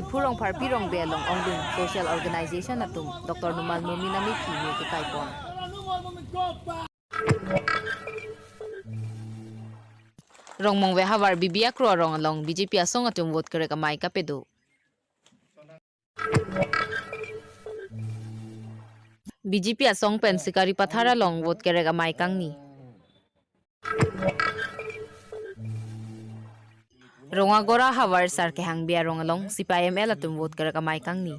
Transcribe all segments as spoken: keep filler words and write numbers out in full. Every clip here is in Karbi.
Diphu Rongpharpi Rongbe along ongdung social organization atum Doctor Numal Momin amephi me kekai pon. Rongmongve havar B B Akro arong along B J P asong atum vote kerek amei kapedo. B J P asong pen Sikari Pathar along vote kerek amei kangni. Rongagora havar Sarkehangbi arong along C P I M L atum vote kerek amei kangni.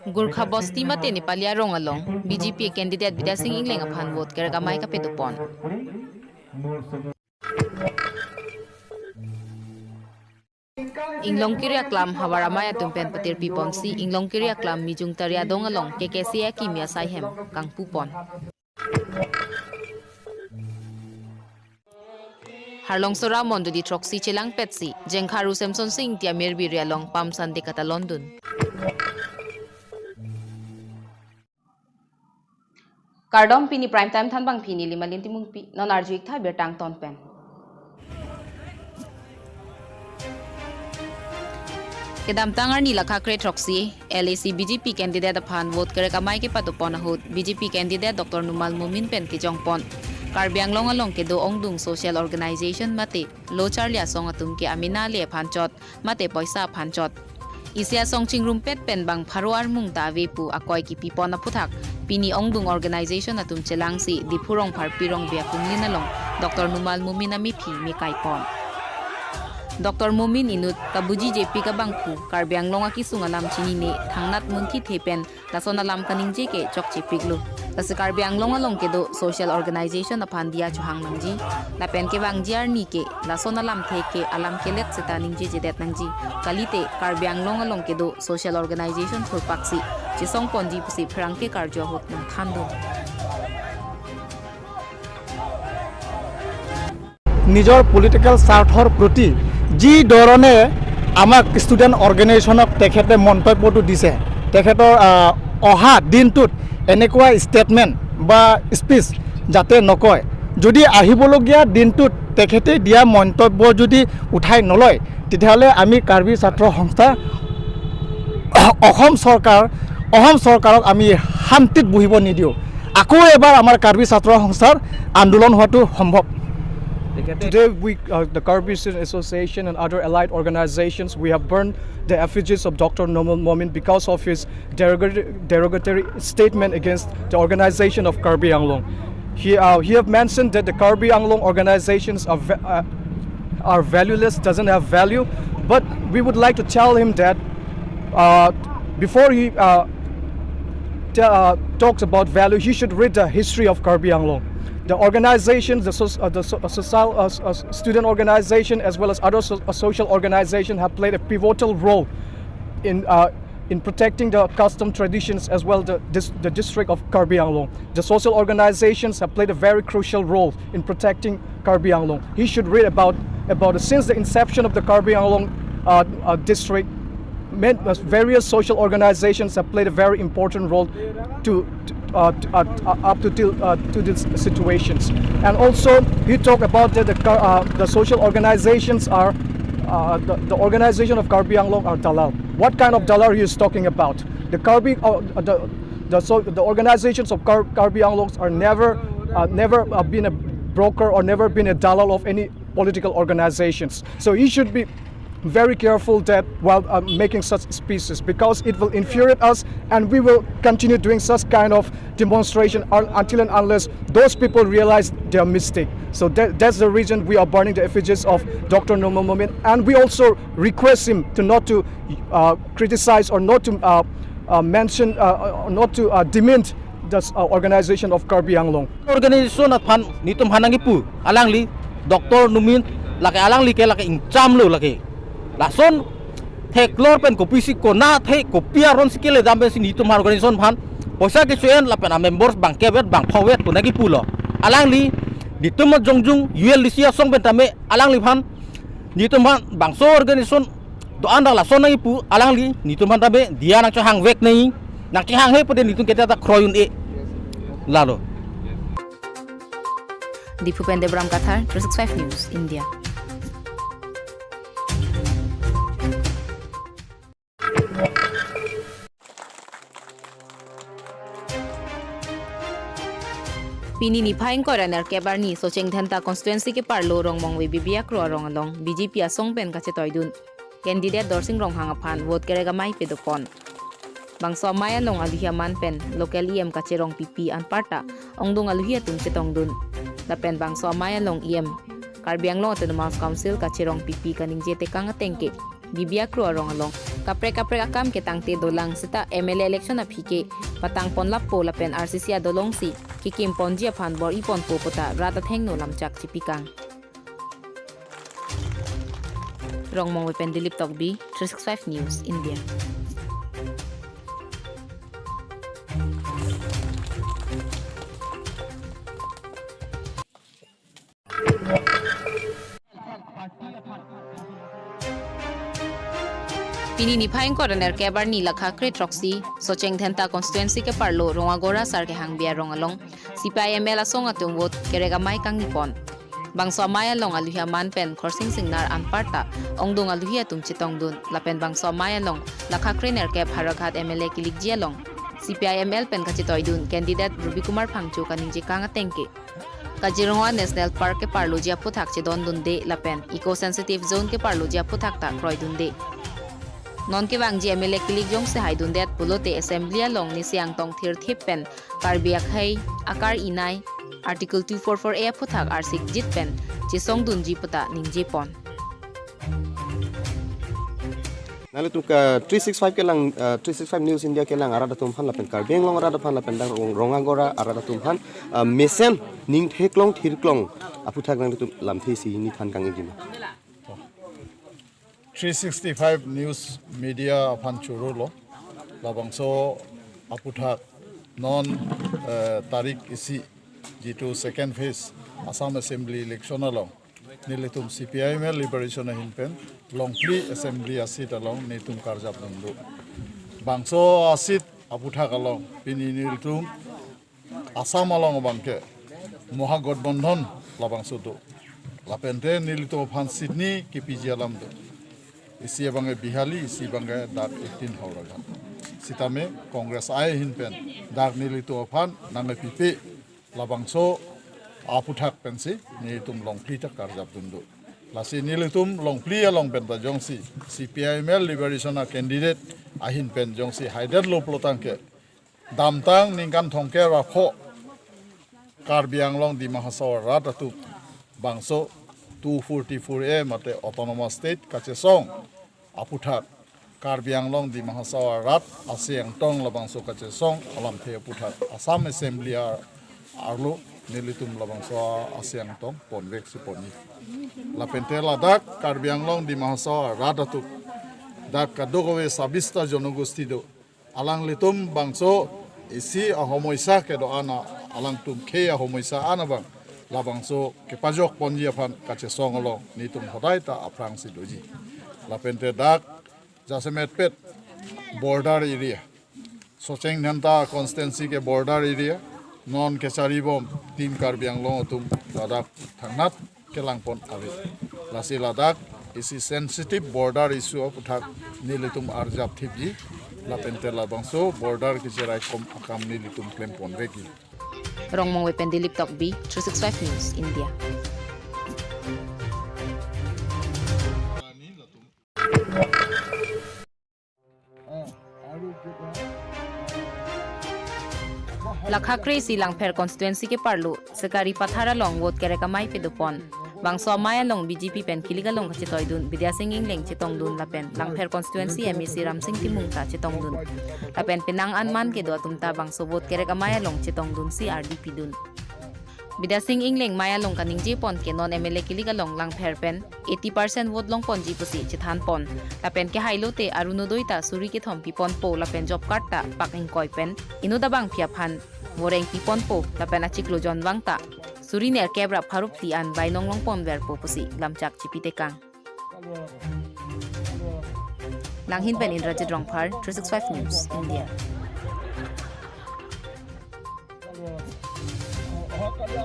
Gurkha Bosti mate Nepali arong along B J P candidate Bidya Sing Engleng aphan vote kerek amei kapedo pon. Inglongkiri aklam havar amei atum pen patirpi ponsi Inglongkiri aklam Mijung Tari adong along K K C akimi asai hem kangpu pon. Harlong Sora mondoli throksi chelangpetsi Jengkharu Semson Sing Ingti amirbi ri along Palm Sunday katalondun. Kardom, pini Prime Time thanbangpi neli Malin Timungpi, non arju-ik tha birta angton pen. Kedamtang arni lakha kre throksi, L A C B J P candidate aphan vote kerek amei kepado pon ahut, B J P candidate Doctor Numal Momin pen kejong pon. Karbi Anglong along kedo ongdung social organization mate lo charli asong atum ke amena le aphan chot, mate poisa aphan chot. Isi asong chingrumpet pen bang pharo armung ta ave pu akoi kipi pon aphuthak, pini ongdung organization atum chelangsi Diphu Rongpharpi Rongbe akunglin along Doctor Numal Momin amephi me kai pon. Doctor Momin inut kabuji jepik abangphu Karbi Anglong akisung alam chinine thangnat munthithe pen lason alam kaningje ke chokchepiklo. Lasi Karbi Anglong along kedo social organization aphan diya chohang nangji. Lapen kevangji arni ke lason alamthe ke alam kelet seta ningjejedet nangji. Kalite Karbi Anglong along kedo social organization thurpaksi chesong ponji pusi pherangke karju ahut nangthandun. নিজৰ পলিটিকেল স্বাৰ্থৰ প্ৰতি যি ধৰণে আমাক ষ্টুডেণ্ট অৰ্গেনাইজেশ্যনক তেখেতে মন্তব্যটো দিছে, তেখেতৰ, আহ, অহা দিনটোত এনেকুৱা ষ্টেটমেণ্ট বা স্পিচ যাতে নকয়, যদি আহিবলগীয়া দিনটোত তেখেতে দিয়া মন্তব্য যদি উঠাই নলয়, তেতিয়াহ'লে আমি কাৰ্বি ছাত্ৰ সংস্থা অসম চৰকাৰ, অসম চৰকাৰক আমি শান্তিত বহিব নিদিওঁ। আকৌ এবাৰ আমাৰ কাৰ্বি ছাত্ৰ সংস্থাৰ আন্দোলন হোৱাটো সম্ভৱ। Today, we, uh, the Karbi Student Association and other allied organizations, we have burned the effigies of Doctor Numal Momin because of his derogatory, derogatory statement against the organization of Karbi Anglong. He, uh, he have mentioned that the Karbi Anglong organizations are, va- uh, are valueless, doesn't have value. But we would like to tell him that, uh, before he, uh, t- uh, talks about value, he should read the history of Karbi Anglong. The organizations, the, soc- uh, the so- uh, social, uh, s- uh, student organization, as well as other so- uh, social organization, have played a pivotal role in, uh, in protecting the custom traditions as well the, dis- the district of Karbi Anglong. The social organizations have played a very crucial role in protecting Karbi Anglong. He should read about, about since the inception of the Karbi Anglong, uh, uh, district, men- uh, various social organizations have played a very important role to, to, uh, to, uh, uh, up to till, uh, to these situations. And also, he talked about that the, Kar- uh, the social organizations are, uh, the, the organization of Karbi Anglong are dalal. What kind of dalal he is talking about? The Karbi, uh, the, the, so the organizations of Kar- Karbi Anglongs are never, uh, never, uh, been a broker or never been a dalal of any political organizations. So he should be very careful that while, uh, making such speeches, because it will infuriate us, and we will continue doing such kind of demonstration un- until and unless those people realize their mistake. So that, that's the reason we are burning the effigies of Doctor Numal Momin, and we also request him to not to, uh, criticize or not to, uh, uh, mention, uh, uh, not to, uh, demean this, uh, organization of Karbi Anglong. Organization aphan netum aphan nangkipu, alangli Doctor Momin lake alangli ke lake ingchamlo lake. Lason theklor pen kopisi konat he kopi aron si keledam pensi netum aphan organization aphan poisa kecho-en lapen amembers bangkep vet bangpho vet pu nangkipulo. Alangli netum ajongjung U L D C asong pen tame alangliphan netum aphan bangso organization do-an dak lason nangkipu, alangli netum aphan tame diya nangchohangvek nangji, nangchehanghe pute netum keta ta kroi un-e. Lalo. Diphu pen Debram Kathar, three six five News India. Pini niphai ingkoi ra nerkep arni Socheng Dhenta constituency keparlo Rongmongve Bibiakro arong along B J P asong pen kachetoidun candidate Dorsing Ronghang aphan vote kerek amei pedopon. Bangso amei along aluhi aman pen local E M Kacherong Pipi anparta ongdung aluhi atum chetongdun. Lapen bangso amei along E M Karbi Anglong Autonomous Council Kacherong Pipi kaningje tekang ateng ke Bibiakro arong along kaprek kaprek akam ketangte dolang seta M L A election aphi ke patangpon lappo lapen R C C adolongsi kekim ponji aphan bor-i ponpo puta rat athengno lamchak chipikang. Rongmongve pen Dilip Tokbi, three six five News India. Pini niphai ingkoi ra nerkep arni lakha kre throksi Socheng Dhenta constituency keparlo Rongagora Sar Kehangbi arong along C P I M L asong atum vote kerek amei kangnipon. Bangso amei along aluhi aman pen Khorsing Singnar anparta ongdung aluhi atum chetongdun lapen bangso amei along lakha kre nerkep Howraghat M L A kilikji along C P I M L pen kachetoidun candidate Ruby Kumar Phangcho kaningje kang ateng ke Kaziranga National Park keparloji aphuthak chedondunde lapen eco sensitive zone keparloji aphuthak ta kroidunde. Non kevangji M L A kilik jongsi haidundet pulote assembly along nisi angtong thirthip pen Karbi akhei akar inai Article two four four A aphuthak arsikjit pen chesongdunji puta ningjepon. Nanglitum ke three six five kelang, eh, three six five News India kelang arat atum aphan lapen Karbi Anglong arat aphan lapen dak Rong-, Rongagora arat atum aphan, eh, mesen ning theklong thirklong aphuthak nanglitum lamthe isi nithan kangji ma? Three sixty-five News Media aphan chorolo. Labangso aphuthak non, eh, tarik isi jitu second phase Assam Assembly election along nelitum C P I M L Liberation ahin pen longphli assembly aseat along nelitum karjap dun do. Bangso aseat aphuthak along pini nelitum Assam along abangke Mahagathbandhan labangso do. Lapente nelitum aphan seat ni kepiji alam do. Isi abangke Bihali, isi abangke dak eighteen Howraghat. Sitame Congress ahin pen dak nelitum aphan nangkepipe labangso aphuthak pensi nelitum longphli ta karjap dun do. Lasi nelitum longphli along penta jongsi C P I M L Liberation a candidate ahin pen jongsi haidetlo pulotangke damtang ningkan thomkep ra pho Karbi Anglong Dima Hasao arat atum bangso two forty-four A mate Autonomous State kachesong aphuthak Karbi Anglong Dima Hasao arat asi angtong labangso kachesong alamthe aphuthak Assam Assembly ar-, arlo nelitum labangso asi angtong ponvek si ponji. Lapente ladak Karbi Anglong Dima Hasao arat atum dak kadokave sabista jonogosti do. Alanglitum bangso isi ahomoisa kedo-an a, alangtum khei ahomoisa an abang labangso kepajok ponji aphan kachesong along nelitum hodai ta aphrangsi doji. Lapente dak jasemetpet border area, Socheng Dhenta constituency ke border area, non kecharibom Team Karbi Anglong atum ladak thangnat kelangpon ave. Lasi ladak isi sensitive border issue aphuthak nelitum arjap thipji, lapente labangso border kecheraikom akam nelitum klemponvekji. Rongmongve pen Dilip Tokbi, three six five News India. Lakha kre isi Langpher constituency keparlo Sekari Pathar along vote kerek amei pedopon. Bangso amei along B J P pen kilik along kachetoidun Bidya Sing Engleng chetongdun lapen Langpher constituency M A C Ramsing Timung ta chetongdun. Lapen penang anman kedo atum ta bangso vote kerek amei along chetongdunsi ardi pidun. Bidya Sing Engleng mei along kaningjepon ke non M L A kilik along Langpher pen eighty percent vote longponji pusi chethanpon. Lapen kehailote Arunodoi ta suri kethom piponpo lapen job card ta pak ingkoi pen inut abangpi aphan voreng piponpo lapen achiklo jonvang ta suri nerkep ra pharupti an bainong longponverpo pusi lamchak chipitekang. Langhin pen Indrajit Rongphar, three six five News India. Pini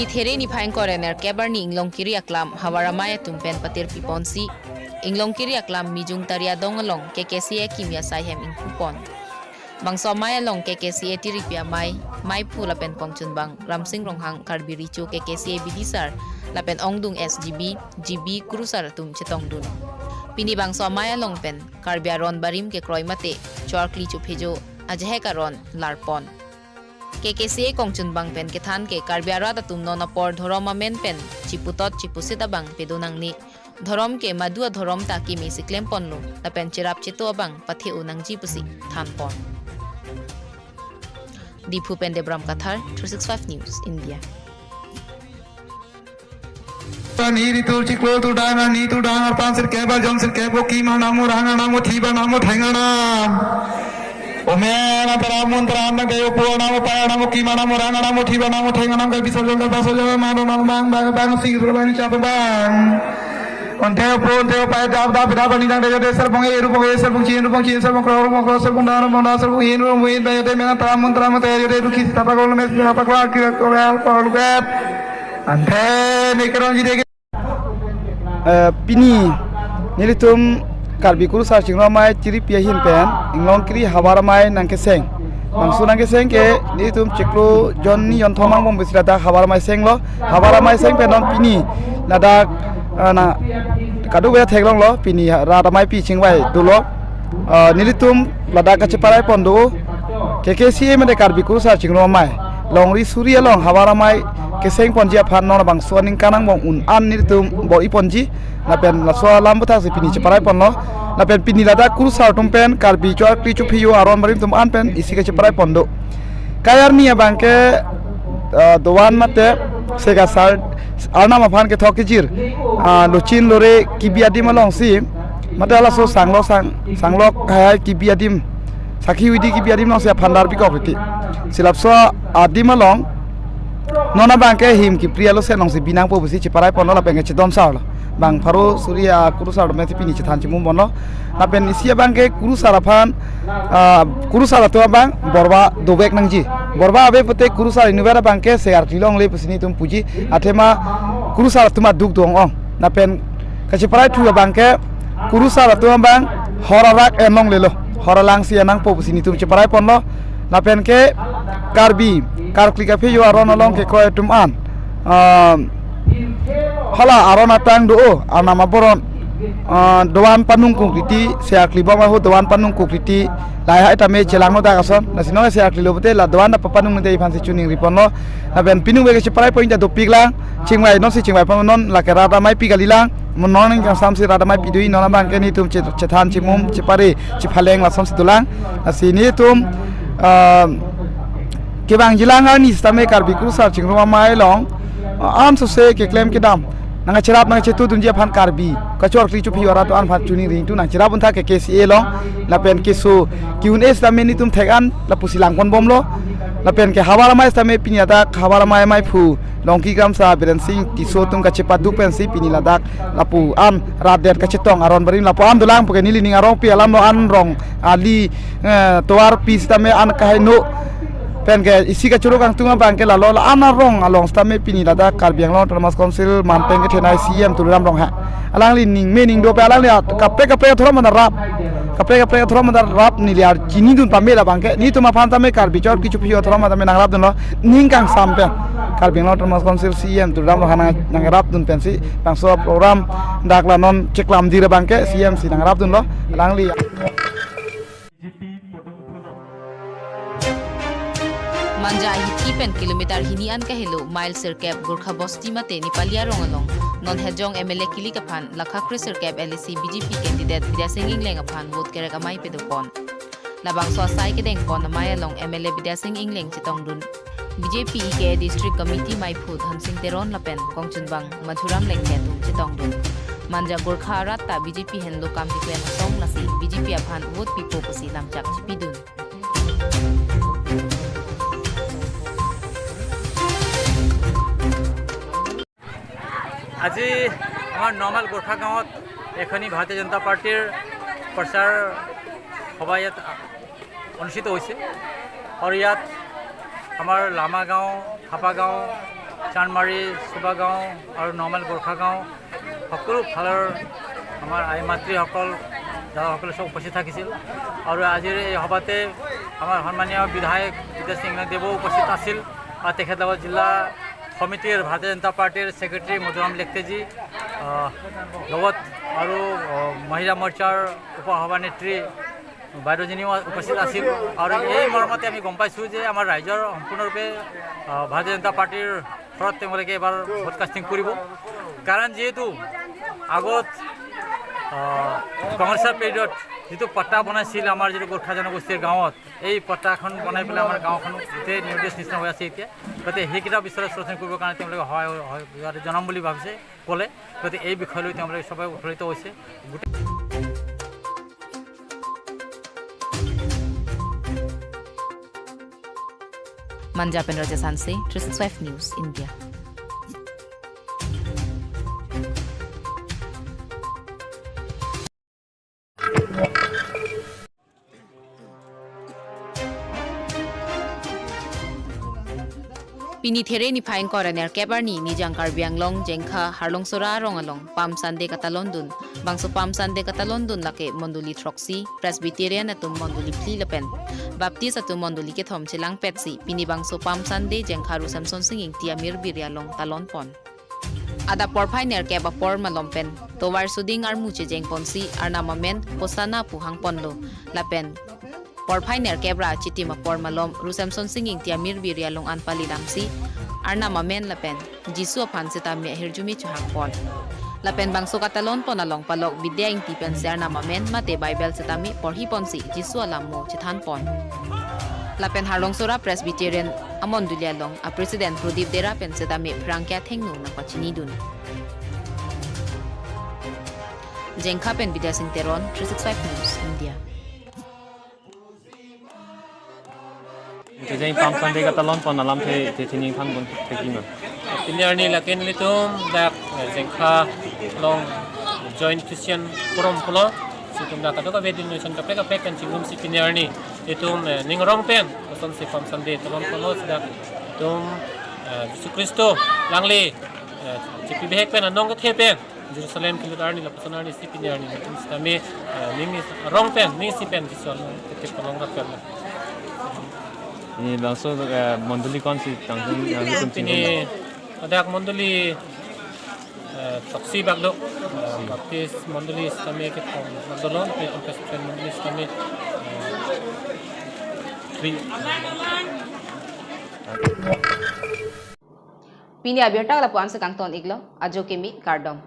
There niphai ingkoi ra nerkep arni Inglongkiri aklam Havar Amei atum pen patir piponsi, Inglongkiri aklam Mijung Tari adong along K K C A akimi asai hem ingpupon. Bangso amei along K K C A tiripi amei, meiphu lapen kongchunbang Ramsing Ronghang, Karbi Recho K K C A bidisar lapen ongdung S G B, G B, kurusar atum chetongdun. Pini bangso amei along pen Karbi aron barim kekroi mate choarkli chophejo ajahek aron larpon. K K C A kongchunbang pen kethan ke Karbi arat atum non apor dhorom amen pen chiputot chipusit abang pedo nangne. Dhorom ke madu adhorom ta kimi si klemponlo, lapen cherap cheto abang pathe-o nangji pusi thanpon. Diphu pen Debram Kathar, three six five News India. Ni ritur chiklo tu dang, ni tu dang, arpan sirkep, arjon sirkep, okim anam, orang anam, othip anam, otheng anam. Omen antaram, muntaram, nang kayo pu anam, opai anam, okim anam, orang anam, othip anam, otheng anam, kabi sarjon, kabi sarjon, mano, mano, bang, bang, bang, sing, bang, chap, bang. Onthe pu, onthe opai, dap, dap, dap, ani dang, dap, dap, sarbong eru, bong eru, sarbong chin, bong chin, sarbong kro, bong kro, sarbong dang, bong dang, sarbong hin, bong hin, bang, dap, men antaram, muntaram, te, dap, dap, dukhi, sita, pakol, mes, sita, pakol, kira, kol, kol, luket. Anthe, ne, kerong, jide, Eh, pini nelitum Karbi Kurusar Chingrum Amei tiripi ahin pen Inglongkiri Havar Amei nangkeseng. Bangso nangkeseng ke nelitum chiklo jon ni jon thom angbong pusi ladak Havar Amei senglo. Havar Amei seng pen non pini ladak, eh, na kadokave theklonglo, pini rat ameipi chingvai dolo. Eh, nelitum ladak kacheparai pon do, K K C A mate Karbi Kurusar Chingrum Amei longri suri along Havar Amei kesengponji aphan non bangso aningkan angbong un-an nelitum bor-iponji, lapen laso alam aputhak si pini cheparai ponlo, lapen pini ladak kurusar atum pen Karbi choarkli chophejo aron barim atum an pen isi kacheparai pon do. Kai arni abang ke, eh, dovan mate sega sar arnam aphan kethok kejir, ah, lochin lore kebi adim alongsi, mate laso sanglo sang, sanglo hai kebi adim, sakhi huidi kebi adim alongsi aphan dar pikok riti. Si laso adim along non abang ke him kepri alo se alongsi binangpo pusi cheparai ponlo lapen ke chedon sarlo. Bang pharo suri akurusar atum si pini chethan chimum ponlo. Lapen isi abang ke kurusar aphan, ah, kurusar atum abang borba dovek nangji. Borba ave pute kurusar inutvet abang ke searkli longle pusi nelitum puji. Athema kurusar atum aduk do-ong. Lapen kacheparai thu abang ke kurusar atum abang hor arak en longlelo. Hor alangsi en nangpo pusi nelitum cheparai ponlo. Lapen ke Karbi, karkli kaphejo aron along kekroi atum an, ah, hala aron atang do-o, arnam aboron, ah, dovan panung kung kriti, searkli bom ahut dovan panung kung kriti, lahai tame chelangno dak ason, lasi non searkli lo pute la dovan ta papanung nangte aphansi choningri ponlo. Lapen pini ove kacheparai pon ta dopik lang, chingvai non si chingvai pon non lake rat ameipi kalilang, mo non ning kangsam si rat ameipi do-i, non abang ke nelitum che-, chethan chimum, chepare, chephaleng lasonsi dolang. Lasi nelitum, ah, kevangjilang arni sitame Karbi Kurusar Chingrum Amei along, ah, ansose keklem kedam nangkacherap nangkachetudunji aphan Karbi kachoarkli chophejo arat atum an aphan choningri ingtung nangcherap un-e tha K K C A along. Lapen keso ke-un-e sitame nelitum thek an lapusi langpon bomlo. Lapen ke Havar Amei sitame pini ladak Havar Amei meiphu Longki Kramsa, Biren Sing Tisso atum kachepaduk pensi pini ladak lapu an rat det kachetong aron barim lapu an dolang puke neli ning arongpi alamlo, an rong ali, eh, tovarpi sitame an kaheno pen ke isi kachoro kangtung abang ke lalo la an arong along sitame pini ladak Karbi Anglong Autonomous Council manpeng kethenei C E M Tuliram Ronghang, alangli ning me ning do pen alangli at-, kaprek kaprek adhorom anta rap, kaprek kaprek adhorom anta rap neli arjini dun pame labang ke nelitum aphan tame Karbi choarkli chophejo adhorom anta me nangrapdunlo, ning kangsam pen Karbi Anglong Autonomous Council C E M Tuliram Ronghang nang, nangrapdun pensi bangso program dak la non cheklam dir abang ke C E M si nangrapdunlo, alangli. Manja ahithi pen kilometer hini an kahelo mile sirkep Gorkha Bosti mate Nepali arong along non Hejong M L A kilik aphan lakha kre sirkep L A C B J P candidate Bidya Sing Engleng aphan vote kerek amei pedopon. Labangso asai kedengpon amei along M L A Bidya Sing Engleng chetongdun. B J P E K A District Committee meiphu Dhamsing Teron lapen kongchunbang Madhuram Lengke atum chetongdun. Manja Gorkha arat ta B J P henlo kam keklemsong, lasi B J P aphan vote pipo pusi lamchak chipidun. আজি আমাৰ নমাল গোৰ্খা গাঁৱত এখনি ভাৰতীয় জনতা পাৰ্টীৰ প্ৰচাৰ সভা ইয়াত অনুষ্ঠিত হৈছে আৰু ইয়াত আমাৰ লামা গাঁও, থাপা গাঁও, চানমাৰী, চুবা গাঁও আৰু নৰ্মেল গোৰ্খা গাঁও সকলো ফালৰ আমাৰ আই মাতৃসকল, দাদাসকলে সব উপস্থিত থাকিছিল। আৰু আজিৰ এই সভাতে আমাৰ সন্মানীয় বিধায়ক বিদ্যা সিং দেৱো উপস্থিত আছিল আৰু তেখেত লগত জিলা সমিতিৰ ভাৰতীয় জনতা পাৰ্টীৰ ছেক্ৰেটাৰী মধুৰাম লেকটেজী, আহ, লগত আৰু, আহ, মহিলা মৰ্চাৰ উপ সভানেত্ৰী বাইদেউজনীও উপস্থিত আছিল। আৰু এই মৰ্মতে আমি গম পাইছোঁ যে আমাৰ ৰাইজৰ সম্পূৰ্ণৰূপে, আহ, ভাৰতীয় জনতা পাৰ্টীৰ ঘৰত তেওঁলোকে এবাৰ ভোট কাষ্টিং কৰিব। কাৰণ যিহেতু আগত, আহ, কংগ্ৰেছৰ পিৰিয়ডত যিটো পট্টা বনাইছিল আমাৰ যিটো গোৰ্খা জনগোষ্ঠীৰ গাঁৱত, এই পট্টাখন বনাই পেলাই আমাৰ গাঁওখন গোটেই নিৰুদ্দেশ নিচিনা হৈ আছে এতিয়া। গতিকে সেইকেইটা বিষয়ত চৰ্চা কৰিবৰ কাৰণে তেওঁলোকে হয়, হয়, ইয়াতে জনাম বুলি ভাবিছে, ক'লে। গতিকে এই বিষয় লৈ তেওঁলোকে সবে উৎফুল্লিত হৈছে। গোটেই Manja pen Raja Sanse, three six five News, India. Pini There niphai ingkoi ra nerkep arni nijang Karbi Anglong Jengkha Harlongsora arong along Palm Sunday katalondun. Bangso Palm Sunday katalondun lake mondoli throksi, Presbyterian atum mondoli phli lapen Baptist atum mondoli kethom chelangpetsi pini bangso Palm Sunday Jengkha Ru Semsonsing Ingti amirbi ri along talonpon. Adap porphai nerkep apor malom pen tovar suding armu chejengponsi Arnam amen Hosanna pu hangponlo lapen porphai nerkep ra chitim apor malom Ru Semsonsing Ingti amirbi ri along an pali damsi Arnam amen lapen Jisu aphan sitame ahirjume chohangpon. Lapen bangso katalonpon along palok Bidya Ingti pensi Arnam amen mate Bible sitame porhiponsi Jisu alam mo chethanpon. Lapen Harlongsora Presbyterian amondoli along a President Prodip Dera pen sitame pherangke athengno nangpachinidun. Jengkha pen Bidya Sing Teron, three six five News, India. Kejeng Palm Sunday katalonpon alamthe, the, the, thening thanpon theklima. Pini arni lake nelitum dak, eh, Jengkha along Joint Christian Forum pulo. Situm dak kadokave denomination kaprek kaprek pen chingrumsi pini arni itum, eh, ning arong pen kosonsi Palm Sunday talonponlo, si dak itum, eh, Jisu Khristo alangli, eh, chepi bihek pen anong kethe pen Jerusalem kelut arni lapuson arnisi pini arni itum sitame, eh, ning arong pen, ning isi pen Jisu along kethe palong rap pen. Pini bangso, eh, mondoli konsi tangtung, tangtung Pini chingrumlo? Ladak mondoli, eh, throksi bak do, eh, Baptist mondoli sitame kethom bak dolo, lapen Presbyterian mondoli sitame, eh, three. Pini abirta lapu-an si kangton iklo, ajo kimi kardom.